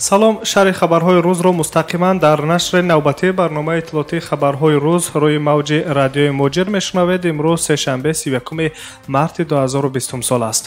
Салом, шарҳи хабарҳои рӯзро мустақиман дар нашри навбатии барномаи иттилоотии хабарҳои рӯз рӯи мавҷи радиои Муҳоҷир мешунавед. Имрӯз сешанбе 31 марти 2020 сол аст.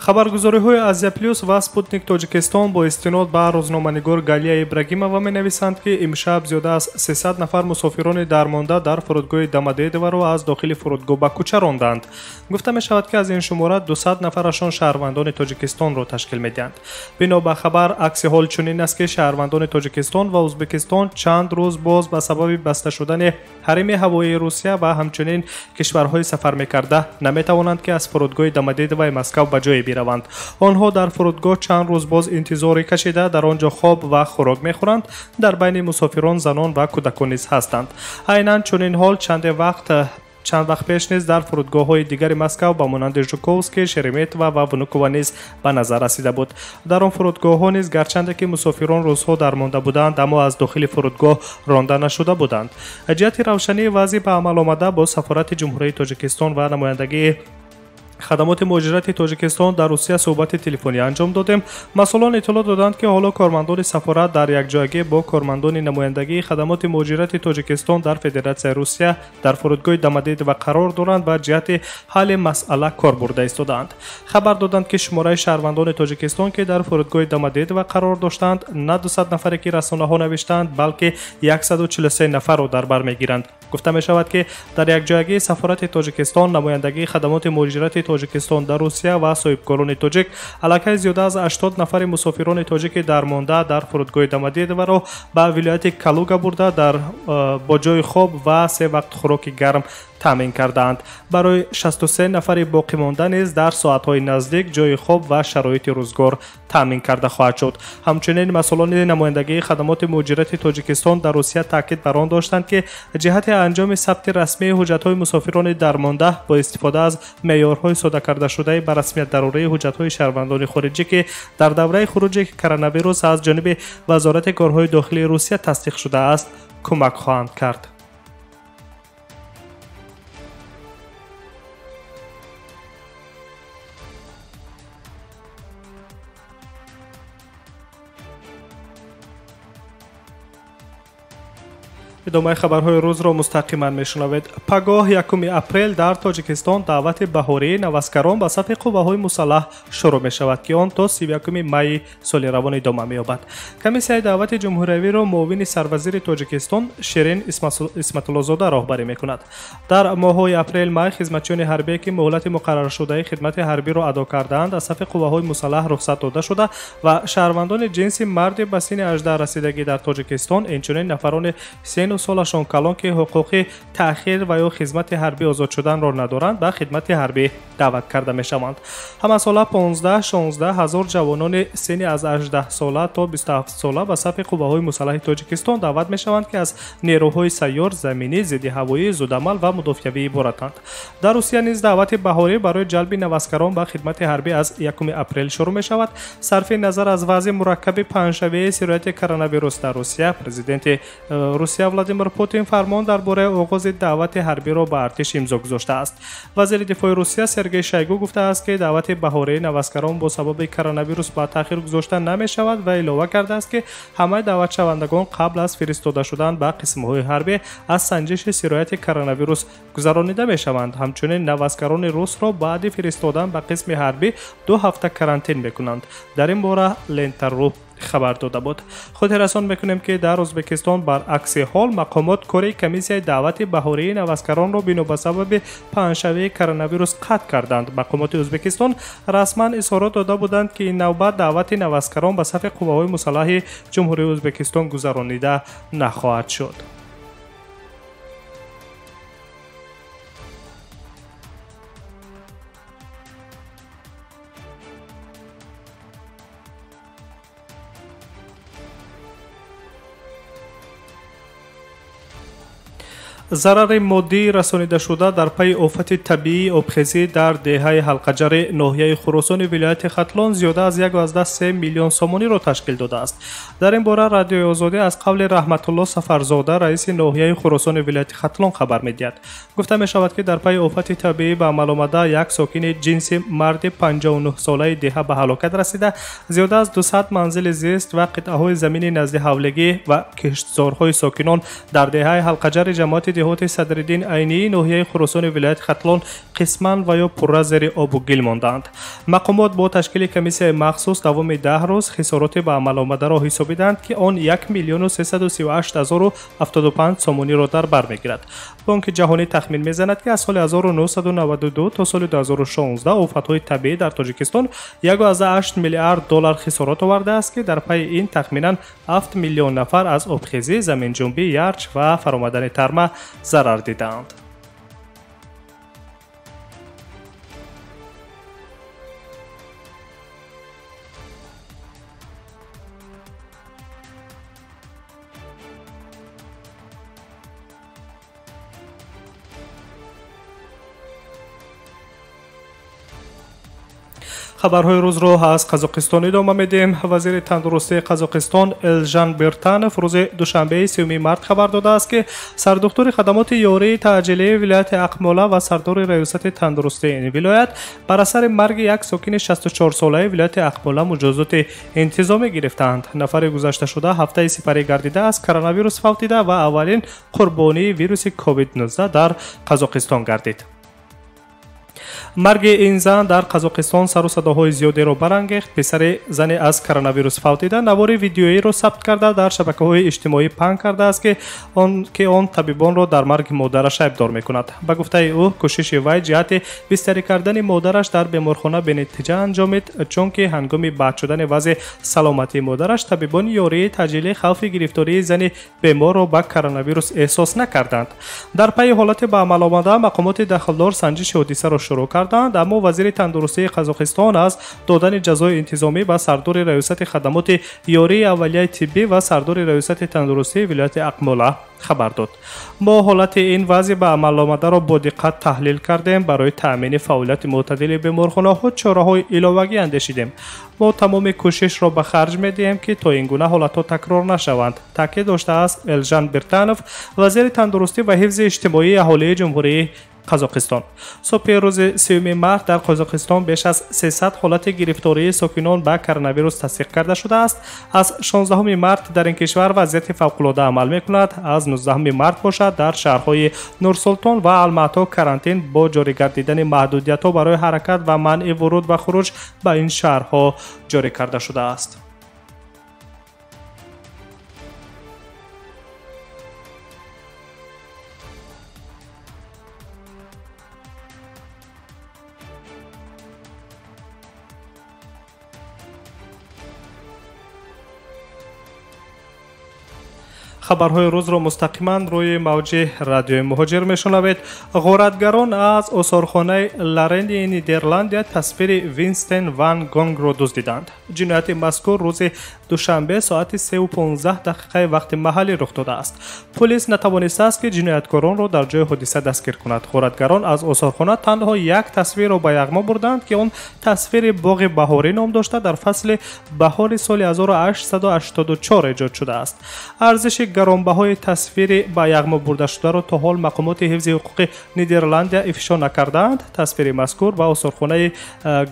Хабаргузориҳои Азия Плюс ва Спутник Тоҷикистон бо истинод ба рӯзноманигор Галия Ибрагимова менависанд, ки имшаб зиёда аз 300 нафар мусофирони дармонда дар фурудгоҳи Домодедоваро аз дохили фурудгоҳ ба кӯча ронданд. Гуфта мешавад, ки аз ин шумора 200 нафарашон шаҳрвандони Тоҷикистонро ташкил медиҳанд. Бино ба хабар, акси ҳол чунин аст, ки шаҳрвандони Тоҷикистон ва Ӯзбекистон чанд рӯз боз ба сабаби баста шудани ҳарими ҳавоии Русия ва ҳамчунин кишварҳои сафар мекарда наметавонанд, ки аз фурудгоҳи Домодедоваи Москав ба ҷое бираванд. Онҳо дар фурудгоҳ чанд рӯз боз интизорӣ кашида дар он ҷо хоб ва хӯрок мехӯранд. Дар байни мусофирон занон ва кӯдакон низ ҳастанд. Айнан чунин ҳол чанд вақт пеш низ дар фурудгоҳҳои дигари Москав ба монанди Жуковский, Шереметьево ва Внуково низ ба назар расида буд. Дар он фурудгоҳҳо низ гарчанде ки мусофирон рӯзҳо дармонда буданд, аммо аз дохили фурудгоҳ ронда нашуда буданд. Ҷиҳати равшании вазъи ба амал омада бо сафорати Ҷумҳурии Тоҷикистон ва намояндагии хадамоти муҳоҷирати Тоҷикистон дар Русия суҳбати телефонӣ анҷом додем. Масъулон иттилоъ доданд, ки ҳоло кормандони сафорат дар якҷоягӣ бо кормандони намояндагии хадамоти муҳоҷирати Тоҷикистон дар Федератсияи Русия дар фурудгоҳи Домодедово қарор доранд ва ҷиҳати ҳалли масъала кор бурда истодаанд. Хабар доданд, ки шумораи шаҳрвандони Тоҷикистон, ки дар фурудгоҳи Домодедово қарор доштанд, на 200 нафаре, ки расонаҳо навиштаанд, балки 143 нафарро дар бар мегиранд. Гуфта мешавад, ки дар якҷоягии сафорати Тоҷикистон, намояндагии хадамоти муҳоҷирати Тоҷикистон дар Русия ва соҳибкорони тоҷик аллакай зиёда аз 80 нафари мусофирони тоҷики дармонда дар фурудгоҳи Домодедоваро ба вилояти Калуга бурда дар бо ҷои хоб ва се вақт хӯроки гарм таъмин кардаанд. Барои 63 нафари боқимонда низ дар соатҳои наздик ҷои хоб ва шароити рӯзгор таъмин карда хоҳад шуд. Ҳамчунин масъулони намояндагии хадамоти муҳоҷирати Тоҷикистон дар Русия таъкид бар он доштанд, ки ҷиҳати анҷоми сабти расмии ҳуҷҷатҳои мусофирони дармонда бо истифода аз меъёрҳои сода кардашудаи ба расмият дарории ҳуҷҷатҳои шаҳрвандони хориҷӣ, ки дар давраи хуруҷи коронавирус аз ҷониби Вазорати корҳои дохилии Русия тасдиқ шудааст, кӯмак хоҳанд кард. Идомаи хабарҳои рӯзро мустақиман мешунавед. Пагоҳ 1 апрел дар Тоҷикистон даъвати баҳории наваскарон ба сафи қувваҳои мусаллаҳ шурӯъ мешавад, ки он то 31 майи соли равон идома меёбад. Комиссияи даъвати ҷумҳуриявиро муовини сарвазири Тоҷикистон Ширин Исматуллозода роҳбарӣ мекунад. Дар моҳҳои апрел-май хизматчиёни ҳарбие, ки муҳлати муқарраршудаи хидмати ҳарбиро адо кардаанд, аз сафи қувваҳои мусаллаҳ рухсат дода шуда ва шаҳрвандони ҷинси марди ба синни 18 расидагӣ дар Тоҷикистон, инчунин нафарони сину солашон калон, ки ҳуқуқи таъхир ва ё хизмати ҳарбӣ озод шуданро надоранд, ба хидмати ҳарбӣ даъват карда мешаванд. Ҳамасола 15-16 ҳазор ҷавонони синни аз 18 сола то 27 сола ба сафи қувваҳои мусаллаҳи Тоҷикистон даъват мешаванд, ки аз нерӯҳои сайёр, заминӣ, зиддиҳавоӣ, зудамал ва мудофиавӣ иборатанд. Дар Русия низ даъвати баҳорӣ барои ҷалби наваскарон ба хидмати ҳарбӣ аз 1 апрел шурӯъ мешавад. Сарфи назар аз вазъи мураккаби паҳншавии сирояти коронавирус дар Русия, президенти Русия Владимир Путин фармон дар бораи оғози даъвати ҳарбиро ба артиш имзо гузоштааст. Вазири дифои Русия Сергей Шойгу гуфтааст, ки даъвати баҳории наваскарон бо сабаби коронавирус ба таъхир гузошта намешавад ва илова кардааст, ки ҳамаи даъватшавандагон қабл аз фиристода шудан ба қисмҳои ҳарбӣ аз санҷиши сирояти коронавирус гузаронида мешаванд. Ҳамчунин наваскарони русро баъди фиристодан ба қисми ҳарбӣ 2 ҳафта карантин мекунанд. Дар ин бора Лента.ру хабар дода буд. Хотиррасон мекунем, ки дар Ӯзбекистон баръакси ҳол мақомот кори комиссияи даъвати баҳории наваскаронро бино ба сабаби паҳншавии коронавирус қатъ карданд. Мақомоти Ӯзбекистон расман изҳорот дода буданд, ки ин навбат даъвати наваскарон ба сафи қувваҳои мусаллаҳи Ҷумҳурии Ӯзбекистон гузаронида нахоҳад шуд. Зарари моддӣ расонидашуда дар пайи офати табиии обхезӣ дар деҳаи Ҳалқаҷари ноҳияи Хуросони вилояти Хатлон зиёда аз 1,3 миллион сомониро ташкил додааст. Дар ин бора Радиои Озодӣ аз қавли Раҳматулло Сафарзода, раиси ноҳияи Хуросони вилояти Хатлон хабар медиҳад. Гуфта мешавад, ки дар пайи офати табиӣ ба амал омада як сокини ҷинси марди 59-солаи деҳа ба ҳалокат расида, зиёда аз 200 манзили зист ва қитъаҳои замини назди ҳавлигӣ ва киштзорҳои сокинон дар деҳаи Ҳалқаҷари ҷамоати деҳоти Садриддин Айнии ноҳияи Хуросони вилояти Хатлон қисман ва ё пурра зери обу гил мондаанд. Мақомот бо ташкили комиссияи махсус давоми 10 рӯз хисороти ба амал омадаро ҳисобиданд, ки он 1 338 075 сомониро дар бар мегирад. Бонки ҷаҳонӣ тахмин мезанад, ки аз соли 1992 то соли 2016 офатҳои табиӣ дар Тоҷикистон 1,8 миллиард доллар хисорот овардааст, ки дар пайи ин тахминан 7 миллион нафар аз обхезӣ, заминҷунбӣ, ярч ва фаромадани тарма зарар дидаанд. Хабарҳои рӯзро аз Қазоқистон идома медиҳем. Вазири тандурустии Қазоқистон Элжан Биртанов рӯзи душанбеи 3 март хабар додааст, ки сардухтури хадамоти ёрии таъҷилии вилояти Ақмола ва сардори раёсати тандурустии ин вилоят бар асари марги як сокини 64-солаи вилояти Ақмола муҷозоти интизомӣ гирифтаанд. Нафари гузашташуда ҳафтаи сипарӣ гардида аз коронавирус фавтида ва аввалин қурбонии вируси COVID-19 дар Қазоқистон гардид. Марги ин зан дар Қазоқистон сару садоҳои зиёдеро барангехт. Писари зане аз коронавирус фавтида навори видеоиро сабт карда дар шабакаҳои иҷтимоӣ паҳн кардааст, ки он табибонро дар марги модараш айбдор мекунад. Ба гуфтаи ӯ, кӯшиши вай ҷиҳати бистарӣ кардани модараш дар беморхона бенатиҷа анҷомид, чунки ҳангоми бад шудани вазъи саломатии модараш табибони ёрии таъҷилӣ хавфи гирифтории зани беморро ба коронавирус эҳсос накарданд. Дар пайи ҳолати ба амал омада мақомоти дахлдор санҷиши ҳодисаро шурӯъ карданд, аммо вазири тандурустии Қазоқистон аз додани ҷазои интизомӣ ба сардори раёсати хадамоти ёрии аввалияи тиббӣ ва сардори раёсати тандурустии вилояти Ақмола хабар дод. Мо ҳолати ин вазъи ба амал омадаро бо диққат таҳлил кардем. Барои таъмини фаъолияти мӯътадили беморхонаҳо чораҳои иловагӣ андешидем. Мо тамоми кӯшишро ба харҷ медиҳем, ки то ин гуна ҳолатҳо такрор нашаванд, таъкид доштааст Элжан Биртанов, вазири тандурустӣ ва ҳифзи иҷтимоии аҳолии Ҷумҳурии Қазоқистон. Субҳи рӯзи 3 март дар Қазоқистон беш аз 300 ҳолати гирифтории сокинон ба коронавирус тасдиқ карда шудааст. Аз 16 март дар ин кишвар вазъияти фавқулода амал мекунад. Аз 19 март бошад дар шаҳрҳои Нурсултон ва Алмато карантин бо ҷорӣ гардидани маҳдудиятҳо барои ҳаракат ва манъи вуруд ва хуруҷ ба ин шаҳрҳо ҷорӣ карда шудааст. Хабарҳои рӯзро мустақиман рӯи мавҷи радиои Муҳоҷир мешунавед. Ғоратгарон аз осорхонаи Ларени Нидерландия тасвири Винстен Ван Гонгро дуздиданд. Ҷинояти мазкур рӯзи душанбе соати 3:15 вақти маҳаллӣ рух додааст. Полис натавонистааст, ки ҷинояткоронро дар ҷои ҳодиса дастгир кунад. Ғоратгарон аз осорхона танҳо як тасвирро ба яғмо бурданд, ки он тасвири боғи баҳорӣ ном дошта дар фасли баҳори соли 1884 эҷод шудааст. Арзиши гаронбаҳои тасвири ба яғмо бурдашударо то ҳол мақомоти ҳифзи ҳуқуқи Нидерландия ифшо накардаанд. Тасвири мазкур ба осорхонаи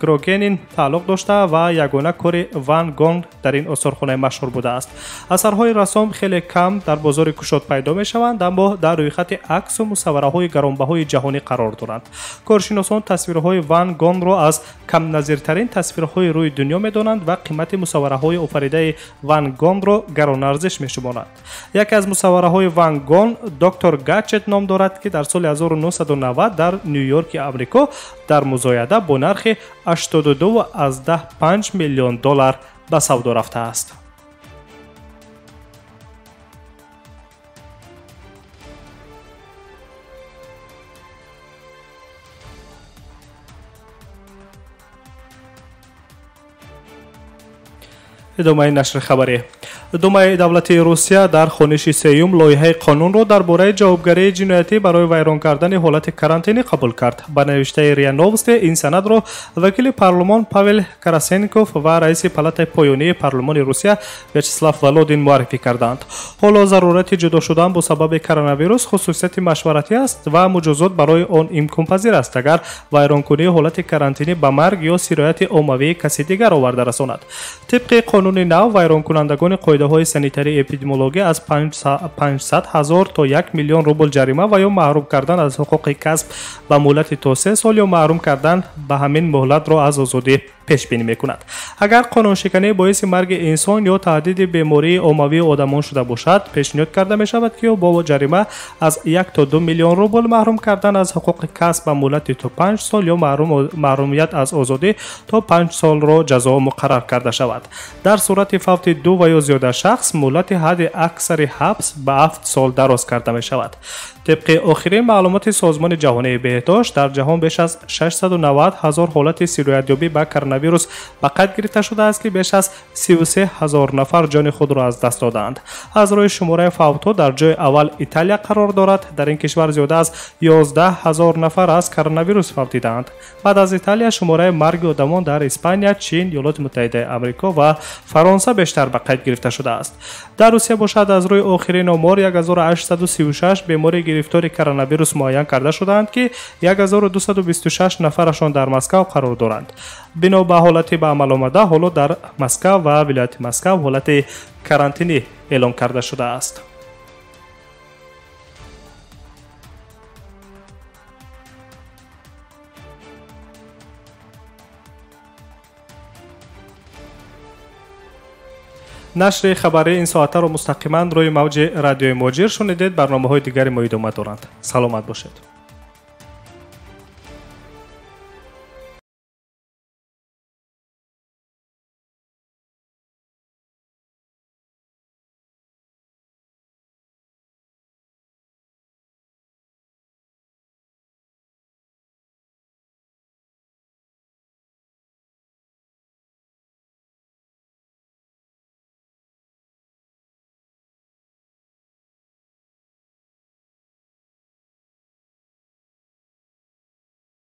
Грогенин тааллуқ дошта ва ягона кори Ван Гонг дар ин осорхонаи машҳур будааст. Асарҳои рассом хеле кам дар бозори кушод пайдо мешаванд, аммо дар рӯйхати аксу мусаввараҳои гаронбаҳои ҷаҳонӣ қарор доранд. Коршиносон тасвирҳои Ван Гонгро аз камназиртарин тасвирҳои рӯи дунё медонанд ва қимати мусаввараҳои офаридаи Ван Гонгро гаронарзиш мешуморанд. Яке аз мусаввараҳои Ван Гон доктор Гачет ном дорад, ки дар соли 1990 дар Нью-Йорки Амрико дар музояда бо нархи 82,5 миллион доллар ба савдо рафтааст. Идомаи нашри хабарӣ. Думаи давлатии Русия дар хониши сеюм лоиҳаи қонунро дар бораи ҷавобгарии ҷиноятӣ барои вайрон кардани ҳолати карантинӣ қабул кард. Ба навиштаи РИА Новости, ин санадро вакили парлумон Павел Карасенков ва раиси палатаи поёнии парлумони Русия Вячеслав Володин муаррифӣ карданд. Ҳоло зарурати ҷудо шудан бо сабаби коронавирус хусусияти машваратӣ аст ва муҷозот барои он имконпазир аст, агар вайронкунии ҳолати карантинӣ ба марг ё сирояти оммавии каси дигар оварда расонад. Тибқи қонуни нав, вайронкунандагони қоидаҳои санитарии эпидемиологӣ аз 500 ҳазор то 1 миллион рубл ҷарима ва ё маҳрум кардан аз ҳуқуқи касб ба муҳлати то 3 сол ё маҳрум кардан ба ҳамин муҳлатро аз озодӣ пешбинӣ мекунад. Агар қонуншиканӣ боиси марги инсон ё таҳдиди бемории оммавии одамон шуда бошад, пешниҳод карда мешавад, ки бо ҷарима аз 1 то 2 миллион рубл, маҳрум кардан аз ҳуқуқи касб ба муҳлати то 5 сол ё маҳрумият аз озодӣ то 5 солро ҷазо муқаррар карда шавад. Дар сурати фавти ду ва ё зиёда шахс, муҳлати ҳадди аксари ҳабс ба 7 сол дароз карда мешавад. Тибқи охирин маълумоти Созмони ҷаҳонии беҳдошт, дар ҷаҳон беш аз 690 ҳазор ҳолати сироятёбӣ ба коронавирус ба қайд гирифта шудааст, ки беш аз 33 ҳазор нафар ҷони худро аз даст додаанд. Аз рӯи шумораи фавтҳо дар ҷои аввал Италия қарор дорад. Дар ин кишвар зиёда аз 11 ҳазор нафар аз коронавирус фавтидаанд. Баъд аз Италия шумораи марги одамон дар Испания, Чин, Иёлоти Муттаҳидаи Амрико ва Фаронса бештар ба қайд гирифта шудааст. Дар Русия бошад, аз рӯи охирин омор 1836 бемори гирифтори коронавирус муайян карда шудаанд, ки 1226 нафарашон дар Москав қарор доранд. Бино ба ҳолати ба амал омада, ҳоло дар Москав ва вилояти Москав ҳолати карантинӣ эълон карда шудааст. Нашри хабарии ин соатаро мустақиман рӯи мавҷи радиои Муҳоҷир шунидед. Барномаҳои дигари мо идома доранд. Саломат бошед.